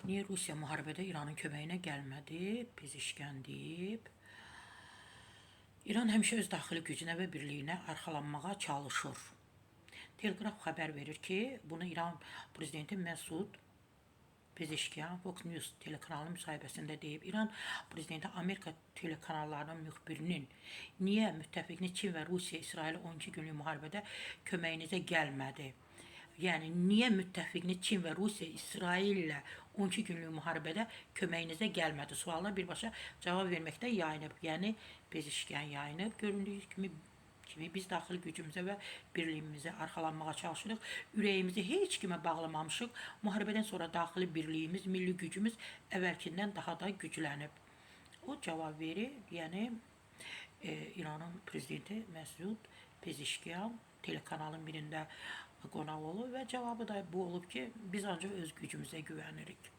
Niyə Rusiya müharibədə İranın köməyinə gəlmədi? Pezeşkian deyib. İran həmişə öz daxili gücünə və birliyinə arxalanmağa çalışır. Telegraf xəbər verir ki, bunu İran prezidenti Məsud Pezeşkian Fox News telekanalının müsahibəsində deyib. İran prezidenti Amerika telekanallarının müxbirinin niyə müttəfiqini Çin və Rusiya İsrailə 12 günlük müharibədə köməyinizə gəlmədi? Yəni niyə müttəfiqini Çin və Rusiya İsraillə 12 günlük müharibədə köməyinizə gəlmədi? Sualına birbaşa cavab verməkdən yayınıb. Yəni Pezeşkian yayınıb. Göründüyü kimi biz daxili gücümüzə və birliyimizə arxalanmağa çalışırıq. Ürəyimizi heç kimə bağlamamışıq. Müharibədən sonra daxili birliyimiz, milli gücümüz əvvəlkindən daha da güclənib. O cavab verir. Yəni İranın prezidenti Məsud Pezeşkian telekanalın birində qonaq olub və cavabı da bu olub ki, biz ancaq öz gücümüzə güvənirik.